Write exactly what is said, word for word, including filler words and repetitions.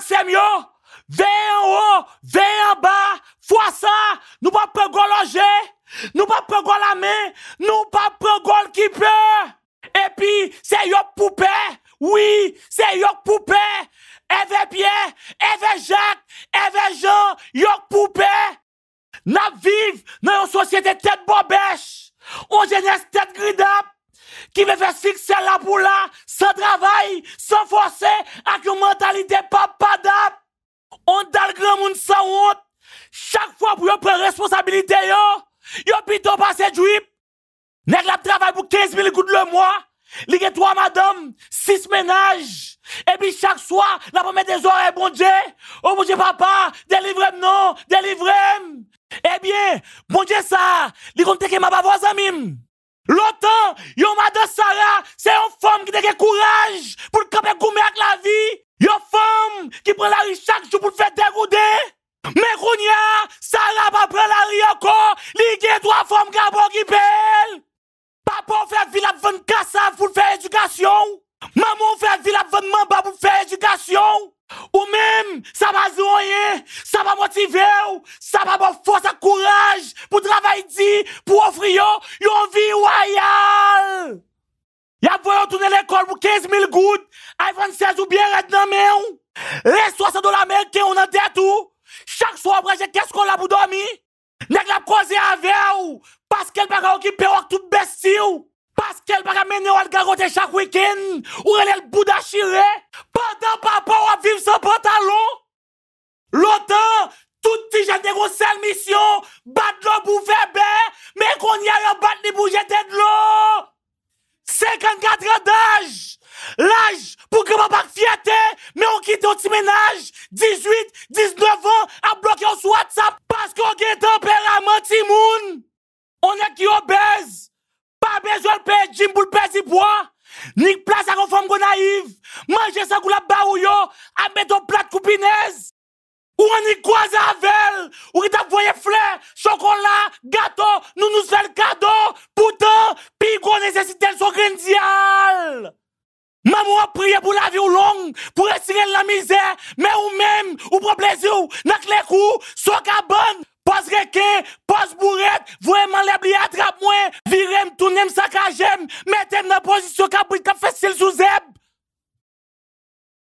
Sè m yo, veye anwo, veye anba, fwa sa, nou p ap pran gòl oje, nou p ap pran gòl a men, nou p ap pran gòlkipè. Epi, se yo k pou pè, wi, se yo k pou pè. Èvè Pyè, èvè Jak, èvè Jan, yo k pou pè. N ap viv nan yon sosyete tèt bòbèch, yon jenès tèt gridap, ki vle fè siksè la pou la, san travay, san fòse, ak yon mantalite pap padap. On dal granmoun sanwont, chak fwa pou yo pran responsabilite yo, yo pito pase djwip. Nèg la ap travay pou kenz mil goud lemwa, li gen twa madanm, sis mennaj, epi chak swa, l ap anmède zòrèy Bondye. O Bondye papa, delivre m non, delivre m. Ebyen, Bondye sa, li konn teke m ap avè w zanmi m. Lontan, yon madan Sara, se yon fanm ki te gen kouraj pou l kanpe goumen ak lavi. Yon fanm ki pran lari chak jou pou l fè degouden. Men kounye a, Sara pa pran lari ankò, li gen twa fanm k ap okipe l. Papa w fè vi l ap vann kasav pou l fè edikasyon w. Manman w fè vi l ap vann manba pou l fè edikasyon w. Ou menm, sa pa di w anyen, sa pa motive w, sa pa ba w fòs ak kouraj pou travay di, pou ofri yo yon vi wayal. Y ap voye w tounen lekòl pou kenz mil goud, iPhone sèz ou byen rèd nan men w. Res swasant dola ameriken w nan tèt ou. Chak swa w ap ranje kès kola pou dòmi. Nèg la ap koze avè w, paske l pa ka okipe w ak tout bèsti w. Paske l pa ka mennen w al gagote chak wikenn, ou rele l bouda chire. Pandan papa w ap viv san pantalon. Lontan, tout ti jèn te gon sèl misyon, bat dlo pou fè bè, men kounye a yo bat li pou jete dlo. Senkannkat an daj, laj pou granpapa k fyète, men ou kite yon ti mennaj, dizuit, diznèf an, ap bloke w sou WhatsApp paske w gen tanperaman timoun. On nèg ki obèz, pa bezwen l peye gym pou l pèdi pwa. Nik plas ak yon fanm Gonayiv, manje san gou l ap ba ou yo, ap mete w plat kou pinèz. Ou annik kwaze avè l, ou ki t ap voye flè, chokola, gato, nounous fè l kado. Poutan, pi gwo nesesite l se yon grenn dyal. Manman w ap priye pou lavi w long, pou retire l nan mizè, men ou menm, ou pran plezi w nan klekou, sou kabann, pòz reken, pòz bourèt, voye m anlè bliye atrap mwen, vire m, tounen m, sakaje m, mete m nan pozisyon kabrit k ap fè stil sou zèb.